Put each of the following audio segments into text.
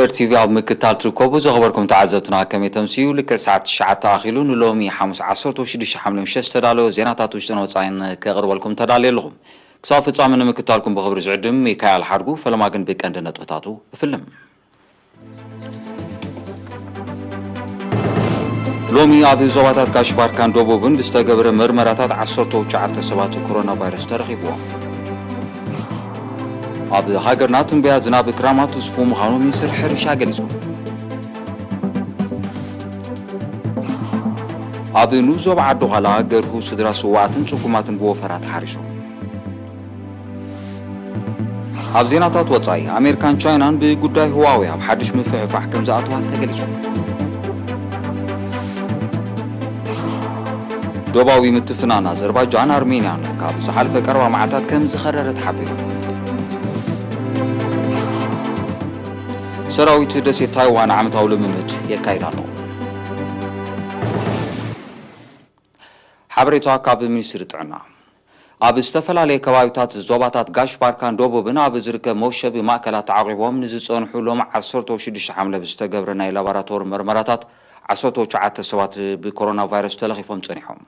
ኤር ቲቪ ኣብ ምክትታል ትርከቡ ዘኽበርኩም ተዓዘብትና ከመይ ተምስዩ? ልክዕ ሰዓት ትሽዓተ ኣኺሉ ንሎሚ ሓሙስ ዓሰርተ ሽዱሽተ ሓምለ ምሸት ዝተዳለወ ዜናታት ውሽጥን ወጻኢን ከቕርበልኩም ተዳልየ ኣለኹ። ክሳብ ፍጻመ ንምክትታልኩም ብኽብሪ ዝዕድም ሚካኤል ሓድጉ፣ ፈለማ ግን ብቀንዲ ነጥብታቱ እፍልም። ሎሚ ኣብ ዞባታት ጋሽ ባርካን ደቡብን ብዝተገብረ መርመራታት ዓሰርተ ትሽዓተ ሰባት ኮሮና ቫይረስ ተረኺብዎም። ኣብ ሃገርና ትንበያ ዝናብ ክራማት ትስፉው ምዃኑ ሚኒስትሪ ሕርሻ ገሊጹ። ኣብ ንኡስ ዞባ ዓዲ ዃላ ገርሁ ስድራ ስውኣትን ጽጉማትን ብወፈራ ተሓሪሶም። ኣብ ዜናታት ወጻኢ፣ ኣሜሪካን ቻይናን ብጉዳይ ህዋዌ ኣብ ሓድሽ ምፍሕፋሕ ከም ዝኣተዋ ተገሊጹ። ዶባዊ ምትፍናን ኣዘርባይጃን ኣርሜንያን ካብ ዝሓለፈ ቀረባ መዓልታት ከም ዝኸረረ ተሓቢሩ። ሰራዊት ደሴት ታይዋን ዓመታዊ ልምምድ የካይድ ኣሎ። ሓበሬታ ካብ ሚኒስትሪ ጥዕና። ኣብ ዝተፈላለየ ከባቢታት ዞባታት ጋሽ ባርካን ደቡብን ኣብ ዝርከብ መውሸቢ ማእከላት ተዓቂቦም ንዝጸንሑ ሎም ዓሰርተ ሽዱሽተ ሓምለ ብዝተገብረ ናይ ላቦራቶሪ መርመራታት ዓሰርተ ትሽዓተ ሰባት ብኮሮና ቫይረስ ተለኺፎም ጸኒሖም።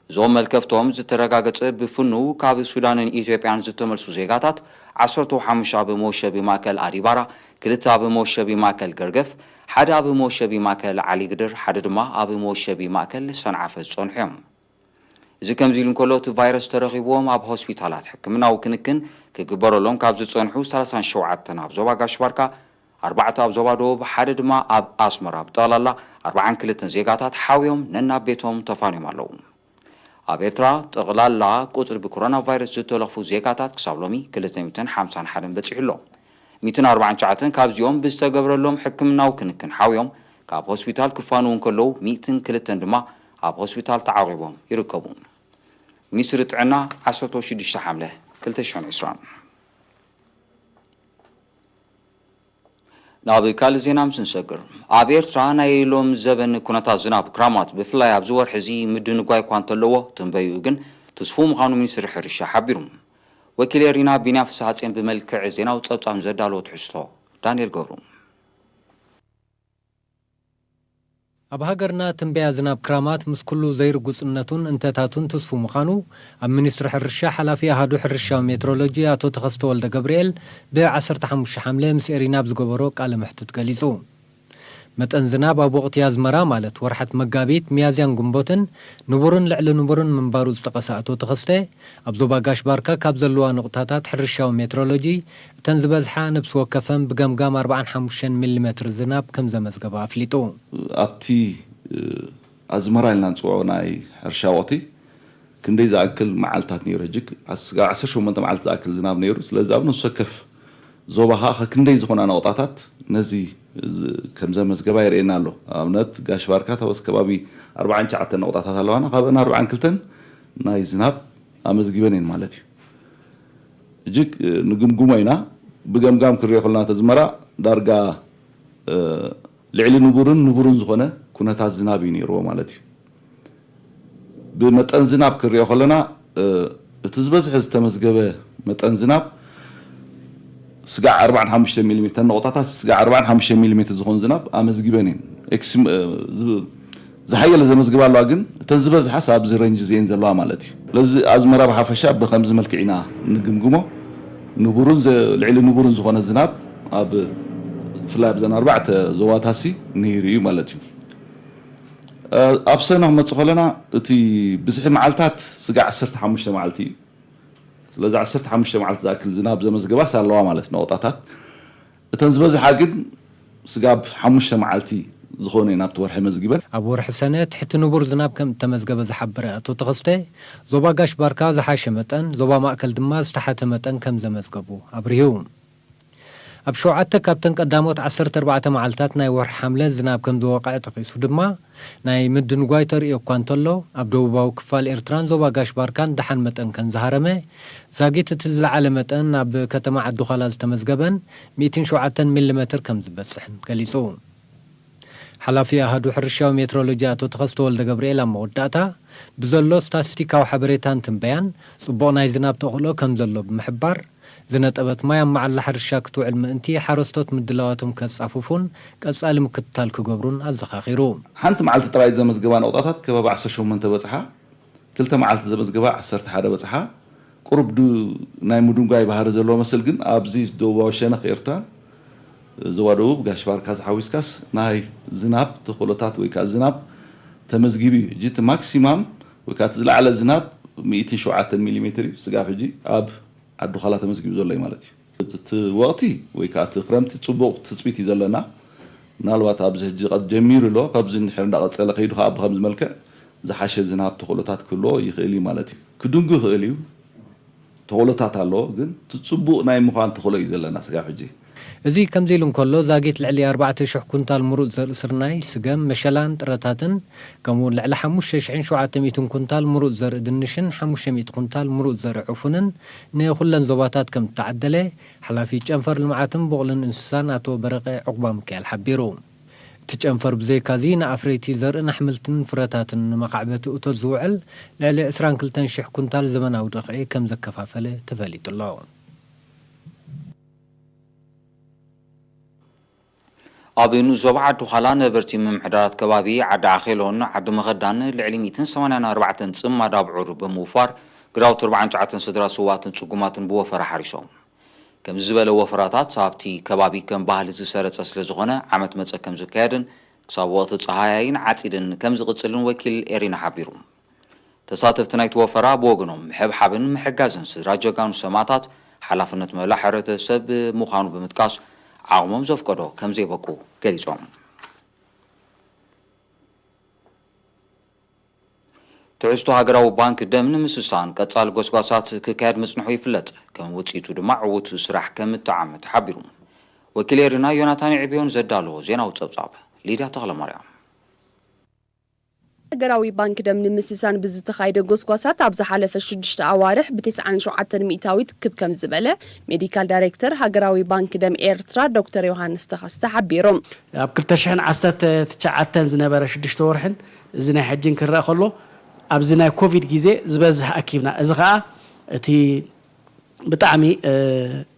እዞም መልከፍቶም ዝተረጋገጸ ብፍኑው ካብ ሱዳንን ኢትዮጵያን ዝተመልሱ ዜጋታት ዓሰርተ ሓሙሽተ ኣብ መውሸቢ ማእከል ኣዲባራ፣ ክልተ ኣብ መውሸቢ ማእከል ገርገፍ፣ ሓደ ኣብ መውሸቢ ማእከል ዓሊግድር፣ ሓደ ድማ ኣብ መውሸቢ ማእከል ሰንዓፈ ዝጸንሑ እዮም። እዚ ከምዚ ኢሉ እንከሎ፣ እቲ ቫይረስ ተረኺብዎም ኣብ ሆስፒታላት ሕክምናዊ ክንክን ክግበረሎም ካብ ዝጸንሑ ሰላሳን ሸውዓተን ኣብ ዞባ ጋሽ ባርካ፣ ኣርባዕተ ኣብ ዞባ ደቡብ፣ ሓደ ድማ ኣብ ኣስመራ፣ ብጠቕላላ ኣርባዓን ክልተን ዜጋታት ሓውዮም ነናብ ቤቶም ተፋንዮም ኣለዉ። ኣብ ኤርትራ ጠቕላላ ቁጽሪ ብኮሮና ቫይረስ ዝተለኽፉ ዜጋታት ክሳብ ሎሚ ክልተ ሚእትን ሓምሳን ሓደን በጺሑ ኣሎ። ሚእትን ኣርባዓን ትሽዓተን ካብዚኦም ብዝተገብረሎም ሕክምናዊ ክንክን ሓውዮም ካብ ሆስፒታል ክፋንዉ እንከለዉ፣ ሚእትን ክልተን ድማ ኣብ ሆስፒታል ተዓቂቦም ይርከቡ። ሚኒስትሪ ጥዕና፣ ዓሰርተ ሽዱሽተ ሓምለ ክልተ ሽሕን ዕስራን። ናብ ካልእ ዜና ምስ ንሰግር፣ ኣብ ኤርትራ ናይ ሎም ዘበን ኩነታት ዝናብ ክራማት ብፍላይ ኣብዚ ወርሒ እዚ ምድንጓይ እኳ እንተለዎ፣ ትንበይኡ ግን ትስፉው ምዃኑ ሚኒስትሪ ሕርሻ ሓቢሩ። ወኪል ኤሪና ቢንያም ፍስሓጽዮን ብመልክዕ ዜናዊ ጸብጻብ ንዘዳለዎ ትሕዝቶ ዳንኤል ገብሩ። ኣብ ሃገርና ትንበያ ዝናብ ክራማት ምስ ኩሉ ዘይርጉጽነቱን እንተታቱን ትስፉ ምዃኑ ኣብ ሚኒስትሪ ሕርሻ ሓላፊ ኣሃዱ ሕርሻዊ ሜትሮሎጂ ኣቶ ተኸስተ ወልደ ገብርኤል ብ ዓሰርተ ሓሙሽተ ሓምለ ምስ ኤሪና ኣብ ዝገበሮ ቃለ መሕትት ገሊጹ። መጠን ዝናብ ኣብ ወቕቲ ኣዝመራ ማለት ወርሓት መጋቢት፣ ሚያዝያን ግንቦትን ንቡርን ልዕሊ ንቡርን ምንባሩ ዝጠቐሰ ኣቶ ተኸስተ፣ ኣብ ዞባ ጋሽ ባርካ ካብ ዘለዋ ንቑጣታት ሕርሻዊ ሜትሮሎጂ እተን ዝበዝሓ ነብሲ ወከፈን ብገምጋም ኣርባዓን ሓሙሽተን ሚሊ ሜትር ዝናብ ከም ዘመዝገባ ኣፍሊጡ። ኣብቲ፣ እ፣ ኣዝመራ ኢልና ንፅውዖ ናይ ሕርሻ ወቕቲ ክንደይ ዝኣክል መዓልታት ነይሩ? ሕጂ ክሳብ ዓሰርተ ሸሞንተ መዓልቲ ዝኣክል ዝናብ ነይሩ። ስለዚ ኣብ ነፍሲ ወከፍ ዞባ ከዓ ክንደይ ዝኾና ነቑጣታት ነዚ ዝ-፣ ከም ዘመዝገባ የርእየና ኣሎ። ኣብነት ጋሽ ባርካ ተወስ ከባቢ ኣርባዓን ትሽዓተን ነቑጣታት ኣለዋና። ካብአን ኣርባዓን ክልተን ናይ ዝናብ ኣመዝጊበን እየን ማለት እዩ። እጅግ፣ እ፣ ንግምግሞ ኢና። ብገምጋም ክንሪኦ ከለና ተዝመራ ዳርጋ፣ እ፣ ልዕሊ ንቡርን ንቡርን ዝኾነ ኩነታት ዝናብ እዩ ነይርዎ ማለት እዩ። ብመጠን ዝናብ ክንሪኦ ከለና፣ እ፣ እቲ ዝበዝሐ ዝተመዝገበ መጠን ዝናብ ስጋዕ ኣርባዓን ሓሙሽተ ሚሊ ሜትር፣ ነቑጣታት ስጋዕ ኣርባዓን ሓሙሽተ ሚሊ ሜትር ዝኾን ዝናብ ኣመዝጊበን እየን። ኤክስ-፣ እ፣ ዝ-፣ ዝሓየለ ዘመዝግባ ኣለዋ፣ ግን እተን ዝበዝሓስ ኣብዚ ረንጅ እዚአን ዘለዋ ማለት እዩ። ስለዚ ኣዝመራ ብሓፈሻ ብኸምዚ መልክዕ ኢና ንግምግሞ። ንቡርን ዘ-፣ ልዕሊ ንቡርን ዝኾነ ዝናብ ኣብ፣ ብፍላይ ኣብዘን ኣርባዕተ ዞባታሲ ነይሩ እዩ ማለት እዩ። እ፣ ኣብ ሰነ ክመጽእ ከለና እቲ ብዝሒ መዓልታት ስጋዕ ዓሰርተ ሓሙሽተ መዓልቲ እዩ። ስለዚ ዓሰርተ ሓሙሽተ መዓልቲ ዝኣክል ዝናብ ዘመዝገባስ ኣለዋ ማለት ነቑጣታት። እተን ዝበዝሓ ግን ስጋብ ሓሙሽተ መዓልቲ ዝኾነ እዩ ናብቲ ወርሒ መዝጊበን። ኣብ ወርሒ ሰነ ትሕቲ ንቡር ዝናብ ከም እተመዝገበ ዝሓበረ ኣቶ ተኸስተ፣ ዞባ ጋሽ ባርካ ዝሓሸ መጠን፣ ዞባ ማእከል ድማ ዝተሓተ መጠን ከም ዘመዝገቡ ኣብሪሁ። ኣብ ሸውዓተ ካብተን ቀዳሞት ዓሰርተ ኣርባዕተ መዓልታት ናይ ወርሒ ሓምለ ዝናብ ከም ዝወቕዐ ጠቒሱ ድማ፣ ናይ ምድንጓይ ተርእዮ እኳ እንተሎ፣ ኣብ ደቡባዊ ክፋል ኤርትራን ዞባ ጋሽ ባርካን ደሓን መጠን ከም ዝሃረመ፣ ዛጊት እቲ ዝለዓለ መጠን ኣብ ከተማ ዓዲ ዃላ ዝተመዝገበን ሚእትን ሸውዓተን ሚሊ ሜትር ከም ዝበጽሕን ገሊጹ። ሓላፊ ኣሃዱ ሕርሻዊ ሜትሮሎጂ ኣቶ ተኸስተ ወልደ ገብርኤል ኣብ መወዳእታ፣ ብዘሎ ስታቲስቲካዊ ሓበሬታን ትንበያን፣ ጽቡቕ ናይ ዝናብ ተኽእሎ ከም ዘሎ ብምሕባር፣ ዝነጠበት ማይ ኣብ መዓላ ሕርሻ ክትውዕል ምእንቲ ሓረስቶት ምድላዋቶም ከጻፍፉን ቀጻሊ ምክትታል ክገብሩን ኣዘኻኺሩ። ሓንቲ መዓልቲ ጥራይ ዘመዝገባ ነቑጣታት ከባቢ ዓሰርተ ሸሞንተ በጽሓ፣ ክልተ መዓልቲ ዘመዝገባ ዓሰርተ ሓደ በጽሓ። ቁሩብ ዱ ናይ ምድንጓይ ባህሪ ዘለዎ መስል ግን ኣብዚ ደቡባዊ ሸነኽ ኤርትራ ዞባ ደቡብ ጋሽ ባርካ ዝሓዊስካስ ናይ ዝናብ ተኽእሎታት ወይ ከዓ ዝናብ ተመዝጊቡ እዩ። ሕጂ እቲ ማክሲማም ወይ ከዓ እቲ ዝለዓለ ዝናብ ሚእትን ሸውዓተን ሚሊ ሜትር እዩ። ስጋብ ሕጂ ኣብ ዓዲ ዃላ ተመዝጊቡ ዘሎ እዩ ማለት እዩ። እቲ ወቕቲ ወይ ከዓ እቲ ክረምቲ ፅቡቕ ትፅቢት እዩ ዘለና። ምናልባት ኣብዚ ሕጂ ጀሚሩ ኣሎ። ካብዚ እንድሕር እንዳቐፀለ ከይዱ ከዓ ብከምዚ መልክዕ ዝሓሸ ዝናብ ተኽእሎታት ክህልዎ ይኽእል እዩ ማለት እዩ። ክድንጉ ይኽእል እዩ። ተኽእሎታት ኣለዎ፣ ግን እቲ ፅቡቕ ናይ ምዃን ተኽእሎ እዩ ዘለና ስጋብ ሕጂ። እዚ ከምዚ ኢሉ እንከሎ፣ ዛጊት ልዕሊ ኣርባዕተ ሽሕ ኩንታል ምሩፅ ዘርኢ ስርናይ፣ ስገም፣ መሸላን ጥረታትን፣ ከምኡውን ልዕሊ ሓሙሽተ ሽሕን ሸውዓተ ሚእትን ኩንታል ምሩፅ ዘርኢ ድንሽን ሓሙሽተ ሚእቲ ኩንታል ምሩፅ ዘርኢ ዕፉንን ንኹለን ዞባታት ከም እተዓደለ፣ ሓላፊ ጨንፈር ልምዓትን ብቑልን እንስሳን ኣቶ በረቐ ዑቕባሚካኤል ሓቢሩ። እቲ ጨንፈር ብዘይካዚ ንኣፍረይቲ ዘርእን ኣሕምልትን ፍረታትን ንመኻዕበቲ እቶት ዝውዕል ልዕሊ ዕስራን ክልተን ሽሕ ኩንታል ዘመናዊ ደኽዒ ከም ዘከፋፈለ ተፈሊጡ ኣሎ። ኣብ ንኡስ ዞባ ዓዲ ዃላ ነበርቲ ምምሕዳራት ከባቢ ዓዲ ዓኼሎን ዓዲ መኸዳን ልዕሊ ሚእትን ሰማንያን ኣርባዕተን ጽማድ ኣብዑር ብምውፋር ግራውቲ ኣርባዓን ትሽዓተን ስድራ ስውኣትን ጽጉማትን ብወፈራ ሓሪሶም። ከምዚ ዝበለ ወፈራታት ኣብቲ ከባቢ ከም ባህሊ ዝሰረጸ ስለዝኾነ ዓመት መጸ ከም ዝካየድን ክሳብ ወቕቲ ጸሃያይን ዓጺድን ከም ዝቕጽልን ወኪል ኤሪና ሓቢሩ። ተሳተፍቲ ናይቲ ወፈራ ብወገኖም ምሕብሓብን ምሕጋዝን ስድራ ጀጋኑ ሰማእታት ሓላፍነት መላእ ሕብረተሰብ ምዃኑ ብምጥቃስ ዓቕሞም ዘፍቀዶ ከም ዘይበቁ ገሊጾም። ትሕዝቶ ሃገራዊ ባንክ ደም ንምስሳን ቀጻሊ ጎስጓሳት ክካየድ ምጽንሑ ይፍለጥ። ከም ውጽኢቱ ድማ ዕዉት ስራሕ ከም እተዓመ ተሓቢሩ። ወኪል ኤሪና ዮናታን ይዕብዮን ዘዳለዎ ዜናዊ ጸብጻብ ሊድያ ተኽለማርያም። ሃገራዊ ባንክ ደም ንምስሳን ብዝተኻየደ ጎስጓሳት ኣብ ዝሓለፈ ሽዱሽተ ኣዋርሕ ብ ተስዓን ሸውዓተን ሚእታዊት ክብ ከም ዝበለ ሜዲካል ዳይሬክተር ሃገራዊ ባንክ ደም ኤርትራ ዶክተር ዮሃንስ ተኸስተ ሓቢሩ። ኣብ ክልተ ሽሕን ዓሰርተ ትሽዓተን ዝነበረ ሽዱሽተ ወርሕን እዚ ናይ ሕጂን ክረኣ ከሎ ኣብዚ ናይ ኮቪድ ግዜ ዝበዝሕ ኣኪብና። እዚ ኸኣ እቲ ብጣዕሚ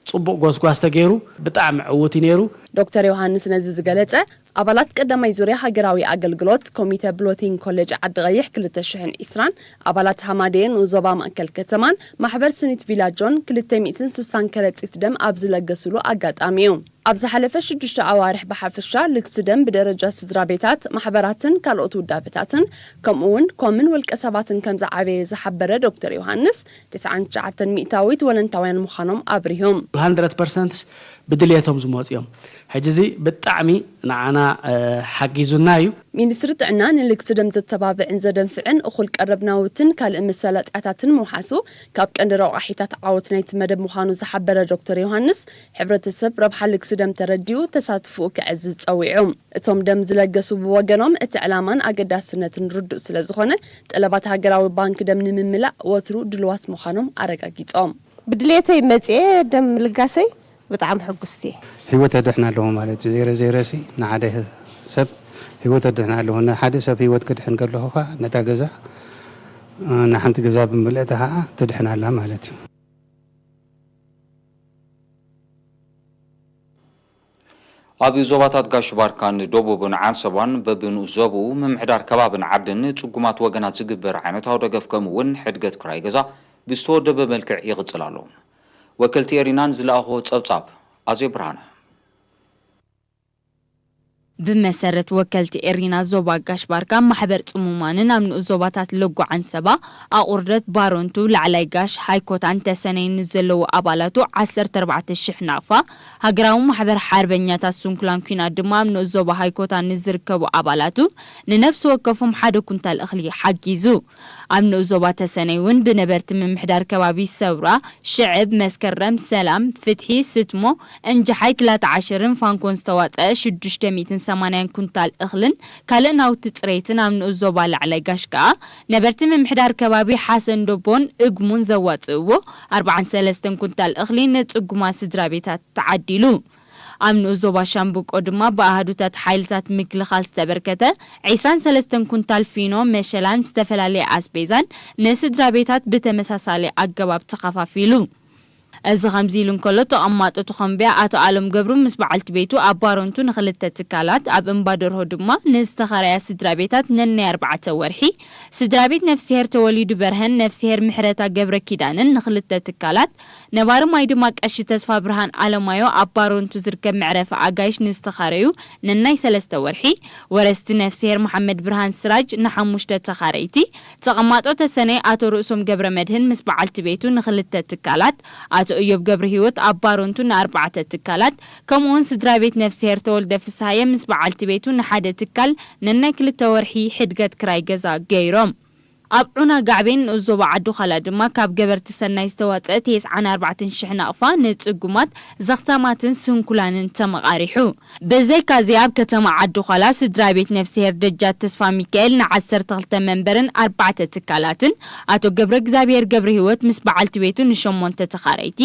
ጽቡቕ ጎስጓስ ተገይሩ፣ ብጣዕሚ ዕዉት እዩ ነይሩ። ዶክተር ዮሃንስ ነዚ ዝገለጸ፣ ኣባላት ቀዳማይ ዙርያ ሃገራዊ ኣገልግሎት ኮሚተ ብሎቲንግ ኮሌጅ ዓዲ ቐይሕ ክልተ ሽሕን ዕስራን ኣባላት ሃማደኤ ንኡስ ዞባ ማእከል ከተማን ማሕበር ስኒት ቪላጆን ክልተ ሚእትን ስሳን ከረጺት ደም ኣብ ዝለገስሉ ኣጋጣሚ እዩ። ኣብ ዝሓለፈ ሽዱሽተ ኣዋርሕ ብሓፈሻ ልግሲ ደም ብደረጃ ስድራ ቤታት፣ ማሕበራትን ካልኦት ውዳበታትን ከምኡ እውን ኮምን ውልቀ ሰባትን ከም ዝዓበየ ዝሓበረ ዶክተር ዮሃንስ፣ ተስዓን ትሽዓተን ሚእታዊት ወለንታውያን ምዃኖም ኣብሪሁ። ሃንድረድ ፐርሰንትስ ብድልየቶም ዝመፁ እዮም። ሕጂ እዚ ብጣዕሚ ንዓና ሓጊዙና እዩ። ሚኒስትሪ ጥዕና ንልግሲ ደም ዘተባብዕን ዘደንፍዕን እኹል ቀረብ ናውትን ካልእ መሳለጥያታትን ምውሓሱ ካብ ቀንዲ ረቋሒታት ዓወት ናይቲ መደብ ምዃኑ ዝሓበረ ዶክተር ዮሃንስ፣ ሕብረተሰብ ረብሓ ልግሲ ደም ተረዲኡ ተሳትፎኡ ከዕዝዝ ጸዊዑ። እቶም ደም ዝለገሱ ብወገኖም እቲ ዕላማን ኣገዳስነትን ርዱእ ስለዝኾነ ጠለባት ሃገራዊ ባንክ ደም ንምምላእ ወትሩ ድሉዋት ምዃኖም ኣረጋጊጾም። ብድሌተይ መጽየ ደም ምልጋሰይ ብጣዕሚ ሕጉስቲ እየ። ህይወት ኣድሕን ኣለኹ ማለት እዩ። ዜሮ ዜሮ ሲ ንሓደ ሰብ ህይወት ኣድሕን ኣለኹ። ንሓደ ሰብ ህይወት ክድሕን ከለኹ ኸዓ ነታ ገዛ ንሓንቲ ገዛ ብምልእታ ኸዓ ትድሕን ኣላ ማለት እዩ። ኣብ ዞባታት ጋሽ ባርካን ደቡብን ዓንሰባን በብንኡስ ዞብኡ ምምሕዳር ከባብን ዓድን ንጽጉማት ወገናት ዝግበር ዓይነታዊ ደገፍ ከምኡ እውን ሕድገት ክራይ ገዛ ብዝተወደበ መልክዕ ይቕጽል ኣሎ። ወከልቲ ኤሪናን ዝለኣኽዎ ጸብጻብ ኣዜብ ብርሃነ። ብመሰረት ወከልቲ ኤሪና ዞባ ጋሽ ባርካ ማሕበር ጽሙማንን ኣብ ንኡስ ዞባታት ለጎ ዓንሰባ፣ ኣቑርደት፣ ባረንቱ፣ ላዕላይ ጋሽ፣ ሃይኮታን ተሰነይን ንዘለዉ ኣባላቱ ዓሰርተ ኣርባዕተ ሽሕ ናቕፋ፣ ሃገራዊ ማሕበር ሓርበኛታት ስንኩላን ኲናት ድማ ኣብ ንኡስ ዞባ ሃይኮታን ንዝርከቡ ኣባላቱ ንነብሲ ወከፎም ሓደ ኩንታል እኽሊ ሓጊዙ። ኣብ ንኡስ ዞባ ተሰነይ እውን ብነበርቲ ምምሕዳር ከባቢ ሰውራ፣ ሽዕብ፣ መስከረም፣ ሰላም፣ ፍትሒ፣ ስትሞ፣ እንጃሓይ፣ ክላተ ዓሸርን ፋንኮን ዝተዋፀአ ሽዱሽተ ሚእትን ሰማንያን ኩንታል እኽልን ካልእ ናውቲ ፅሬትን ኣብ ንኡስ ዞባ ላዕላይ ጋሽ ከዓ ነበርቲ ምምሕዳር ከባቢ ሓሰን ዶቦን እግሙን ዘዋፅእዎ ኣርብዓን ሰለስተን ኩንታል እኽሊ ንፅጉማት ስድራ ቤታት ተዓዲሉ። ኣብ ንኡስ ዞባ ሻምብቆ ድማ ብኣሃዱታት ሓይልታት ምክልኻል ዝተበርከተ ዒስራን ሰለስተን ኩንታል ፊኖ፣ መሸላን ዝተፈላለየ ኣስቤዛን ንስድራ ቤታት ብተመሳሳሊ ኣገባብ ተኸፋፊሉ። እዚ ከምዚ ኢሉ እንከሎ፣ ተቐማጦ ተኾምቢያ ኣቶ ኣለም ገብሩ ምስ በዓልቲ ቤቱ ኣብ ባረንቱ ንኽልተ ትካላት፣ ኣብ እምባ ደርሆ ድማ ንዝተኻረያ ስድራ ቤታት ነናይ ኣርባዕተ ወርሒ፣ ስድራ ቤት ነፍስሄር ተወሊዱ በርሀን ነፍስሄር ምሕረታ ገብረ ኪዳንን ንኽልተ ትካላት፣ ነባሪ ማይ ድማ ቀሺ ተስፋ ብርሃን ኣለማዮ ኣብ ባረንቱ ዝርከብ መዕረፊ ኣጋይሽ ንዝተኻረዩ ነናይ ሰለስተ ወርሒ፣ ወረስቲ ነፍስሄር መሓመድ ብርሃን ስራጅ ንሓሙሽተ ተኻረይቲ፣ ተቐማጦ ተሰነይ ኣቶ ርእሶም ገብረ መድህን ምስ በዓልቲ ቤቱ ንኽልተ ትካላት፣ ኣቶ እዮብ ገብረ ህይወት ኣብ ባረንቱ ንኣርባዕተ ትካላት፣ ከምኡውን ስድራ ቤት ነፍስሄር ተወልደ ፍስሃየ ምስ በዓልቲ ቤቱ ንሓደ ትካል ነናይ ክልተ ወርሒ ሕድገት ክራይ ገዛ ገይሮም። ኣብ ዑና ጋዕቤን ንኡስ ዞባ ዓዲ ዃላ ድማ ካብ ገበርቲ ሰናይ ዝተዋፀአ ተስዓን ኣርባዕተን ሽሕ ናቕፋ ንፅጉማት፣ ዘኽታማትን ስንኩላንን ተመቓሪሑ። ብዘይካዚ ኣብ ከተማ ዓዲ ዃላ ስድራ ቤት ነፍስሄር ደጃት ተስፋ ሚካኤል ንዓሰርተ ክልተ መንበርን ኣርባዕተ ትካላትን፣ ኣቶ ገብረ እግዚኣብሔር ገብረ ህይወት ምስ በዓልቲ ቤቱ ንሸሞንተ ተኻረይቲ፣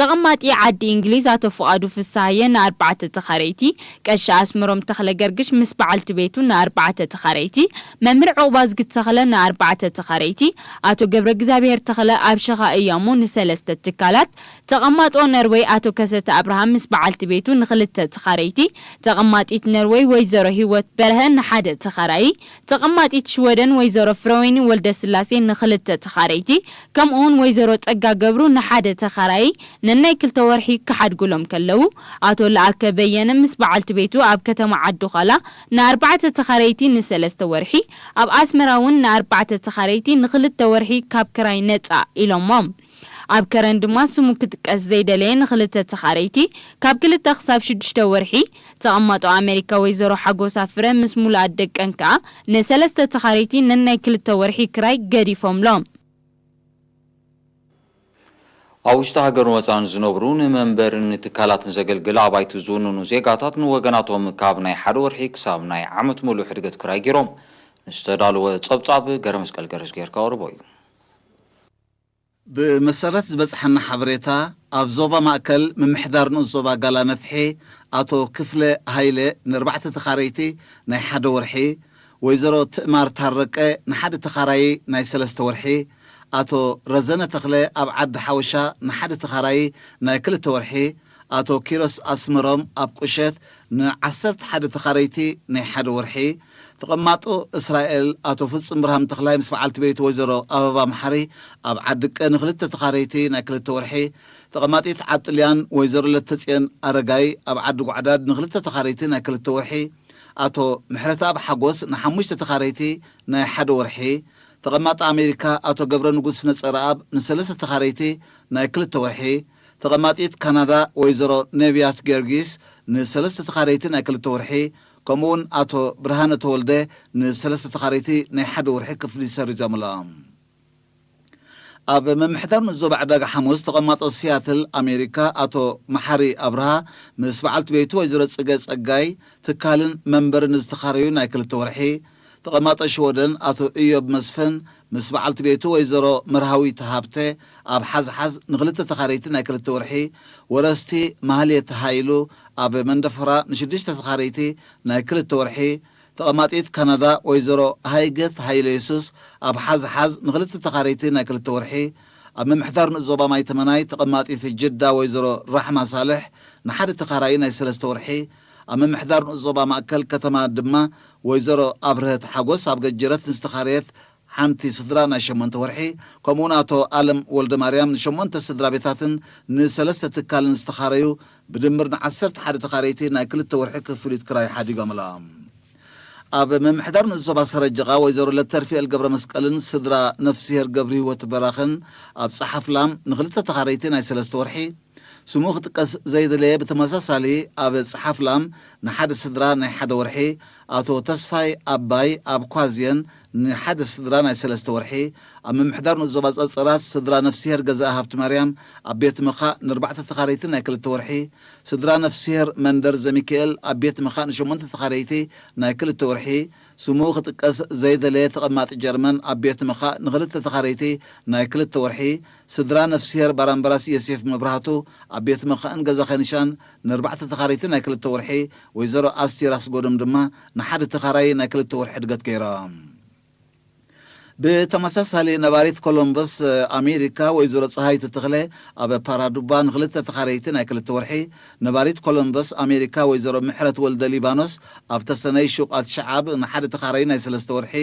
ተቐማጢ ዓዲ እንግሊዝ ኣቶ ፍቓዱ ፍስሃየ ንኣርባዕተ ተኻረይቲ፣ ቀሺ ኣስመሮም ተኽለ ገርግሽ ምስ በዓልቲ ቤቱ ንኣርባዕተ ተኻረይቲ፣ መምህር ዑቕባዝጊ ተኽለ ንኣርባዕተ ተኻረይቲ፣ ኣቶ ገብረ እግዚኣብሔር ተኽለ ኣብ ሸኻ እያሙ ንሰለስተ ትካላት፣ ተቐማጦ ነርወይ ኣቶ ከሰተ ኣብርሃም ምስ በዓልቲ ቤቱ ንኽልተ ተኻረይቲ፣ ተቐማጢት ነርወይ ወይዘሮ ህይወት በርሀ ንሓደ ተኻራዪ፣ ተቐማጢት ሽወደን ወይዘሮ ፍረወይኒ ወልደስላሴ ንኽልተ ተኻረይቲ፣ ከምኡውን ወይዘሮ ጸጋ ገብሩ ንሓደ ተኻራዪ ነናይ ክልተ ወርሒ ክሓድጉሎም ከለዉ፣ ኣቶ ለኣከ በየነ ምስ በዓልቲ ቤቱ ኣብ ከተማ ዓዲ ዃላ ንኣርባዕተ ተኻረይቲ ንሰለስተ ወርሒ፣ ኣብ ኣስመራ እውን ንኣርባዕተ ተኻረይቲ ንኽልተ ወርሒ ካብ ክራይ ነጻ ኢሎሞም። ኣብ ከረን ድማ ስሙ ክጥቀስ ዘይደለየ ንኽልተ ተኻረይቲ ካብ ክልተ ክሳብ ሽዱሽተ ወርሒ፣ ተቐማጦ ኣሜሪካ ወይዘሮ ሓጎስ ኣፍረ ምስ ሙሉኣት ደቀን ከኣ ንሰለስተ ተኻረይቲ ነናይ ክልተ ወርሒ ክራይ ገዲፎምሎም። ኣብ ውሽጢ ሃገርን ወፃእን ዝነብሩ ንመንበርን ንትካላትን ዘገልግል ኣባይቲ ዝውንኑ ዜጋታት ንወገናቶም ካብ ናይ ሓደ ወርሒ ክሳብ ናይ ዓመት ሙሉእ ሕድገት ክራይ ገይሮም ንዝተዳለወ ፀብፃብ ገረመስቀል ገረዝጊሄር ከቕርቦ እዩ። ብመሰረት ዝበፅሐና ሓበሬታ፣ ኣብ ዞባ ማእከል ምምሕዳር ንኡስ ዞባ ጋላ ነፍሒ ኣቶ ክፍለ ሃይለ ንኣርባዕተ ተኻረይቲ ናይ ሓደ ወርሒ፣ ወይዘሮ ትእማር ታረቀ ንሓደ ተኻራዪ ናይ ሰለስተ ወርሒ፣ ኣቶ ረዘነ ተኽለ ኣብ ዓዲ ሓወሻ ንሓደ ተኻራዪ ናይ ክልተ ወርሒ፣ ኣቶ ኪሮስ ኣስመሮም ኣብ ቁሸት ንዓሰርተ ሓደ ተኻረይቲ ናይ ሓደ ወርሒ፣ ተቐማጦ እስራኤል ኣቶ ፍጹም ብርሃም ተኽላይ ምስ በዓልቲ ቤቱ ወይዘሮ ኣበባ መሓሪ ኣብ ዓዲ ቀ ንክልተ ተኻረይቲ ናይ ክልተ ወርሒ፣ ተቐማጢት ዓዲ ጥልያን ወይዘሮ ለተጽዮን ኣረጋይ ኣብ ዓዲ ጓዕዳድ ንክልተ ተኻረይቲ ናይ ክልተ ወርሒ፣ ኣቶ ምሕረተኣብ ሓጎስ ንሓሙሽተ ተኻረይቲ ናይ ሓደ ወርሒ፣ ተቐማጢ ኣሜሪካ ኣቶ ገብረ ንጉስ ነጸረኣብ ንሰለስተ ተኻረይቲ ናይ ክልተ ወርሒ፣ ተቐማጢት ካናዳ ወይዘሮ ነብያት ጊዮርጊስ ንሰለስተ ተኻረይቲ ናይ ክልተ ወርሒ፣ ከምኡውን ኣቶ ብርሃነ ተወልደ ንሰለስተ ተኻረይቲ ናይ ሓደ ወርሒ ክፍሊት ሰሪዞምሎም። ኣብ ምምሕዳር ንኡስ ዞባ ዕዳጋ ሓሙስ ተቐማጦ ሲያትል ኣሜሪካ ኣቶ መሓሪ ኣብርሃ ምስ በዓልቲ ቤቱ ወይዘሮ ጽገ ጸጋይ ትካልን መንበርን ዝተኻረዩ ናይ ክልተ ወርሒ፣ ተቐማጦ ሽወደን ኣቶ እዮብ መስፍን ምስ በዓልቲ ቤቱ ወይዘሮ መርሃዊት ሃብተ ኣብ ሓዝሓዝ ንክልተ ተኻረይቲ ናይ ክልተ ወርሒ፣ ወረስቲ ማህሌት ሃይሉ ኣብ መንደፈራ ንሽዱሽተ ተኻረይቲ ናይ ክልተ ወርሒ፣ ተቐማጢት ካናዳ ወይዘሮ ሃይገት ሃይለየሱስ ኣብ ሓዝሓዝ ንክልተ ተኻረይቲ ናይ ክልተ ወርሒ፣ ኣብ ምምሕዳር ንኡስ ዞባ ማይ ተመናይ ተቐማጢት ጅዳ ወይዘሮ ራሕማ ሳልሕ ንሓደ ተኻራዪ ናይ ሰለስተ ወርሒ፣ ኣብ ምምሕዳር ንኡስ ዞባ ማእከል ከተማ ድማ ወይዘሮ ኣብርሀት ሓጎስ ኣብ ገጀረት ንዝተኻረየት ሓንቲ ስድራ ናይ ሸሞንተ ወርሒ፣ ከምኡውን ኣቶ ኣለም ወልደማርያም ንሸሞንተ ስድራ ቤታትን ንሰለስተ ትካልን ዝተኻረዩ ብድምር ንዓሰርተ ሓደ ተኻረይቲ ናይ ክልተ ወርሒ ክፍሊት ክራይ ሓዲጎምሎም። ኣብ ምምሕዳር ንኡስ ዞባ ሰረጀቓ ወይዘሮ ለተርፊኤል ገብረ መስቀልን ስድራ ነፍስሄር ገብረ ህይወት በራኽን ኣብ ጸሓፍላም ንክልተ ተኻረይቲ ናይ ሰለስተ ወርሒ፣ ስሙ ክጥቀስ ዘይደለየ ብተመሳሳሊ ኣብ ጸሓፍላም ንሓደ ስድራ ናይ ሓደ ወርሒ፣ ኣቶ ተስፋይ ኣባይ ኣብ ኳዝየን ንሓደ ስድራ ናይ ሰለስተ ወርሒ፣ ኣብ ምምሕዳር ንኡስ ዞባ ጸርጸራት ስድራ ነፍስሄር ገዛኢ ሃብቲ ማርያም ኣብ ቤት ምኻእ ንኣርባዕተ ተኻረይቲ ናይ ክልተ ወርሒ፣ ስድራ ነፍስሄር መንደር ዘሚካኤል ኣብ ቤት ምኻእ ንሸሞንተ ተኻረይቲ ናይ ክልተ ወርሒ፣ ስሙ ክጥቀስ ዘይደለየ ተቐማጢ ጀርመን ኣብ ቤት ምኻእ ንኽልተ ተኻረይቲ ናይ ክልተ ወርሒ፣ ስድራ ነፍስሄር ባራምበራስ የሴፍ መብራህቱ ኣብ ቤት ምኻእን ገዛ ኸኒሻን ንኣርባዕተ ተኻረይቲ ናይ ክልተ ወርሒ፣ ወይዘሮ ኣስቴር ኣስጎዶም ድማ ንሓደ ተኻራዪ ናይ ክልተ ወርሒ ሕድገት ገይሮም። ብተመሳሳሊ ነባሪት ኮሎምበስ ኣሜሪካ ወይዘሮ ፀሃይቱ ተኽለ ኣብ ፓራዱባ ንክልተ ተኻረይቲ ናይ ክልተ ወርሒ፣ ነባሪት ኮሎምበስ ኣሜሪካ ወይዘሮ ምሕረት ወልደ ሊባኖስ ኣብ ተሰነይ ሹቓት ሸዓብ ንሓደ ተኻራይ ናይ ሰለስተ ወርሒ፣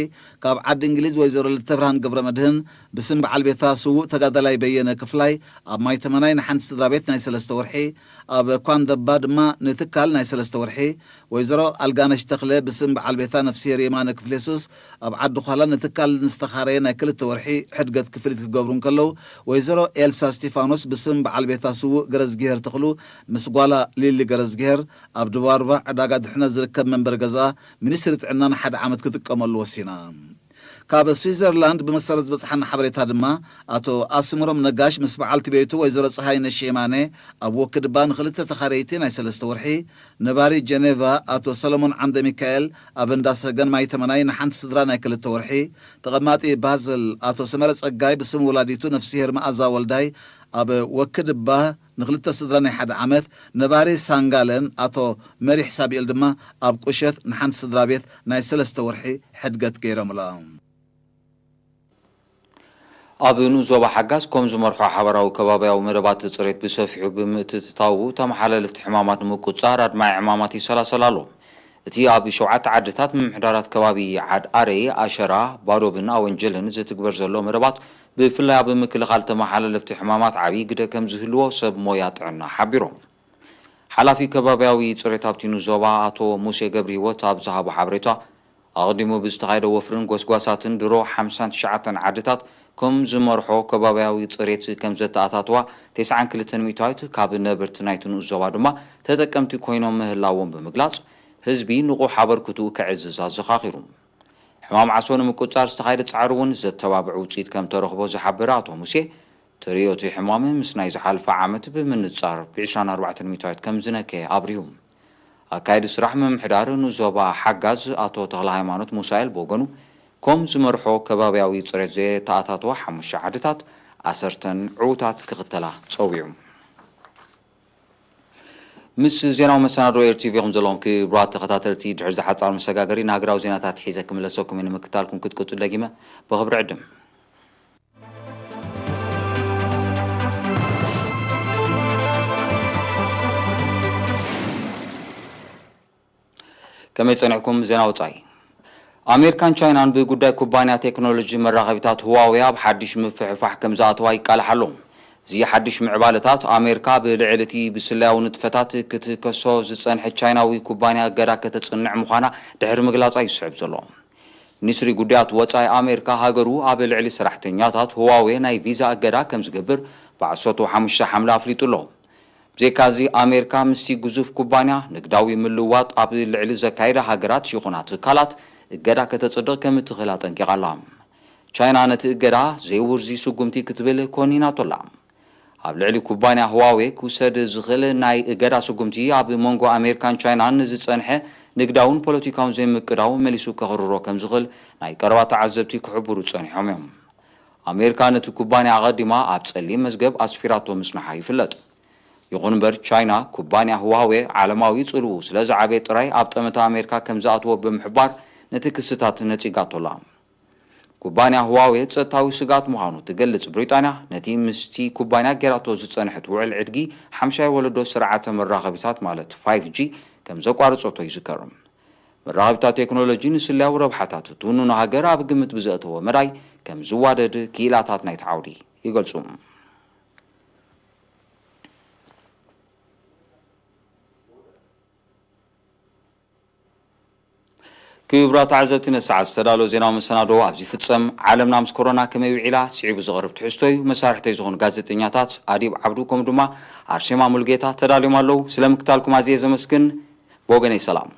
ካብ ዓዲ እንግሊዝ ወይዘሮ ልተብርሃን ገብረ መድህን ብስም በዓል ቤታ ስዉእ ተጋዳላይ በየነ ክፍላይ ኣብ ማይ ተመናይ ንሓንቲ ስድራ ቤት ናይ ሰለስተ ወርሒ፣ ኣብ ኳንደባ ድማ ንትካል ናይ ሰለስተ ወርሒ፣ ወይዘሮ ኣልጋነሽ ተኽለ ብስም በዓል ቤታ ነፍስሄር የማነ ክፍሌሱስ ኣብ ዓዲ ዃላ ንትካል ንዝተኻረየ ናይ ክልተ ወርሒ ሕድገት ክፍሊት ክገብሩ እንከለዉ፣ ወይዘሮ ኤልሳ እስቲፋኖስ ብስም በዓል ቤታ ስዉእ ገረዝግሄር ተኽሉ ምስ ጓላ ሊሊ ገረዝግሄር ኣብ ድባርባ ዕዳጋ ድሕነት ዝርከብ መንበሪ ገዛ ሚኒስትሪ ጥዕና ንሓደ ዓመት ክጥቀመሉ ወሲና። ካብ ስዊዘርላንድ ብመሰረት ዝበጽሓና ሓበሬታ ድማ፣ ኣቶ ኣስምሮም ነጋሽ ምስ በዓልቲ ቤቱ ወይዘሮ ጸሃይነሽ የማነ ኣብ ወክድባ ንኽልተ ተኻረይቲ ናይ ሰለስተ ወርሒ፣ ነባሪ ጀኔቫ ኣቶ ሰለሞን ዓምደ ሚካኤል ኣብ እንዳ ሰገን ማይ ተመናይ ንሓንቲ ስድራ ናይ ክልተ ወርሒ፣ ተቐማጢ ባዘል ኣቶ ሰመረ ጸጋይ ብስም ወላዲቱ ነፍስሄር መኣዛ ወልዳይ ኣብ ወክድባ ንኽልተ ስድራ ናይ ሓደ ዓመት፣ ነባሪ ሳንጋለን ኣቶ መሪሕ ሳብኤል ድማ ኣብ ቁሸት ንሓንቲ ስድራ ቤት ናይ ሰለስተ ወርሒ ሕድገት ገይሮምሎም። ኣብ ንኡስ ዞባ ሓጋዝ ኮም ዝመርሖ ሓበራዊ ከባብያዊ መደባት ጽሬት ብሰፊሑ ብምትእትታዉ፣ ተመሓላለፍቲ ሕማማት ንምቁጽጻር ኣድማዒ ዕማማት ይሰላሰል ኣሎ። እቲ ኣብ ሸውዓተ ዓድታት ምምሕዳራት ከባቢ ዓድ ኣረይ፣ ኣሸራ፣ ባዶብን ኣወንጀልን ዝትግበር ዘሎ መደባት፣ ብፍላይ ኣብ ምክልኻል ተመሓላለፍቲ ሕማማት ዓብዪ ግደ ከም ዝህልዎ ሰብ ሞያ ጥዕና ሓቢሮም። ሓላፊ ከባብያዊ ጽሬት ኣብቲ ንኡስ ዞባ ኣቶ ሙሴ ገብረሂወት ኣብ ዝሃቦ ሓበሬታ፣ ኣቐዲሙ ብዝተኻየደ ወፍርን ጎስጓሳትን ድሮ ሓምሳን ትሽዓተን ዓድታት ከም ዝመርሖ ከባብያዊ ጽሬት ከም ዘተኣታተዋ፣ ተስዓን ክልተን ሚእታዊት ካብ ነበርቲ ናይቲ ንኡስ ዞባ ድማ ተጠቀምቲ ኮይኖም ምህላዎም ብምግላጽ፣ ህዝቢ ንቑሕ ኣበርክትኡ ከዕዝዝ ኣዘኻኺሩ። ሕማም ዓሶ ንምቁጽጻር ዝተኻየደ ጻዕሪ እውን ዘተባብዕ ውጽኢት ከም ተረኽቦ ዝሓበረ ኣቶ ሙሴ፣ ተርእዮ እቲ ሕማም ምስ ናይ ዝሓለፈ ዓመት ብምንጻር ብ ዕስራን ኣርባዕተን ሚእታዊት ከም ዝነከየ ኣብሪሁ። ኣካየዲ ስራሕ ምምሕዳር ንዞባ ሓጋዝ ኣቶ ተኽለ ሃይማኖት ሙሳኤል ብወገኑ፣ ኮም ዝመርሖ ከባብያዊ ጽሬት ዘየተኣታተዋ ሓሙሽተ ዓድታት ዓሰርተን ዕዉታት ክኽተላ ጸዊዑ። ምስ ዜናዊ መሰናዶ ኤር ቲቪ ኢኹም ዘለኹም ክቡራት ተኸታተልቲ። ድሕሪ ዝሓጻር መሰጋገሪ ንሃገራዊ ዜናታት ሒዘ ክምለሰኩም እየ። ንምክታልኩም ክትቅጽሉ ደጊመ ብኽብሪ ዕድም። ከመይ ጸኒሕኩም? ዜና ወጻኢ። ኣሜሪካን ቻይናን ብጉዳይ ኩባንያ ቴክኖሎጂ መራኸቢታት ህዋዌ ኣብ ሓድሽ ምፍሕፋሕ ከም ዝኣተዋ ይቃልሓ ኣሎ። እዚ ሓድሽ ምዕባለታት፣ ኣሜሪካ ብልዕሊ እቲ ብስለያዊ ንጥፈታት ክትከሶ ዝጸንሐት ቻይናዊ ኩባንያ እገዳ ከተጽንዕ ምዃና ድሕሪ ምግላጻ እዩ ዝስዕብ ዘሎ። ሚኒስትሪ ጉዳያት ወጻኢ ኣሜሪካ፣ ሃገሩ ኣብ ልዕሊ ሰራሕተኛታት ህዋዌ ናይ ቪዛ እገዳ ከም ዝገብር ብዓሰርተ ሓሙሽተ ሓምለ ኣፍሊጡ ኣሎ። ብዘይካዚ፣ ኣሜሪካ ምስቲ ግዙፍ ኩባንያ ንግዳዊ ምልውዋጥ ኣብ ልዕሊ ዘካየዳ ሃገራት ይኹና ትካላት እገዳ ከተጽድቕ ከም እትኽእል ኣጠንቂቓ ኣላ። ቻይና ነቲ እገዳ ዘይውርዚ ስጉምቲ ክትብል ኮኒናቶ ኣላ። ኣብ ልዕሊ ኩባንያ ህዋዌ ክውሰድ ዝኽእል ናይ እገዳ ስጉምቲ፣ ኣብ መንጎ ኣሜሪካን ቻይናን ንዝጸንሐ ንግዳውን ፖለቲካውን ዘይምቅዳው መሊሱ ከኽርሮ ከም ዝኽእል ናይ ቀረባ ተዓዘብቲ ክሕብሩ ጸኒሖም እዮም። ኣሜሪካ ነቲ ኩባንያ ኣቐዲማ ኣብ ጸሊም መዝገብ ኣስፊራቶ ምጽንሓ ይፍለጥ። ይኹን እምበር፣ ቻይና ኩባንያ ህዋዌ ዓለማዊ ጽልኡ ስለ ዝዓበየ ጥራይ ኣብ ጠመተ ኣሜሪካ ከም ዝኣትዎ ብምሕባር፣ ነቲ ክስታት ነጺጋቶ ኣላ። ኩባንያ ህዋዌ ጸጥታዊ ስግኣት ምዃኑ ትገልጽ ብሪጣንያ፣ ነቲ ምስቲ ኩባንያ ጌራቶ ዝጸንሐት ውዕል ዕድጊ ሓምሻይ ወለዶ ስርዓተ መራኸቢታት ማለት ፋይቭ ጂ ከም ዘቋረጸቶ ይዝከር። መራኸቢታት ቴክኖሎጂ ንስለያዊ ረብሓታት ትውንኖ ሃገር ኣብ ግምት ብዘእተወ መዳይ ከም ዝዋደድ ክኢላታት ናይቲ ዓውዲ ይገልጹ። ክቡራት ተዓዘብቲ፣ ነዚ ሰዓት ዝተዳለወ ዜናዊ መሰናዶ ኣብዚ ይፍጸም። ዓለምና ምስ ኮሮና ከመይ ውዒላ ስዒቡ ዝቐርብ ትሕዝቶ እዩ። መሳርሕተይ ዝኾኑ ጋዜጠኛታት ኣዲብ ዓብዱ ከምኡ ድማ ኣርሴማ ሙሉጌታ ተዳልዮም ኣለዉ። ስለ ምክታልኩም ኣዝየ ዘመስግን። ብወገነይ ሰላም።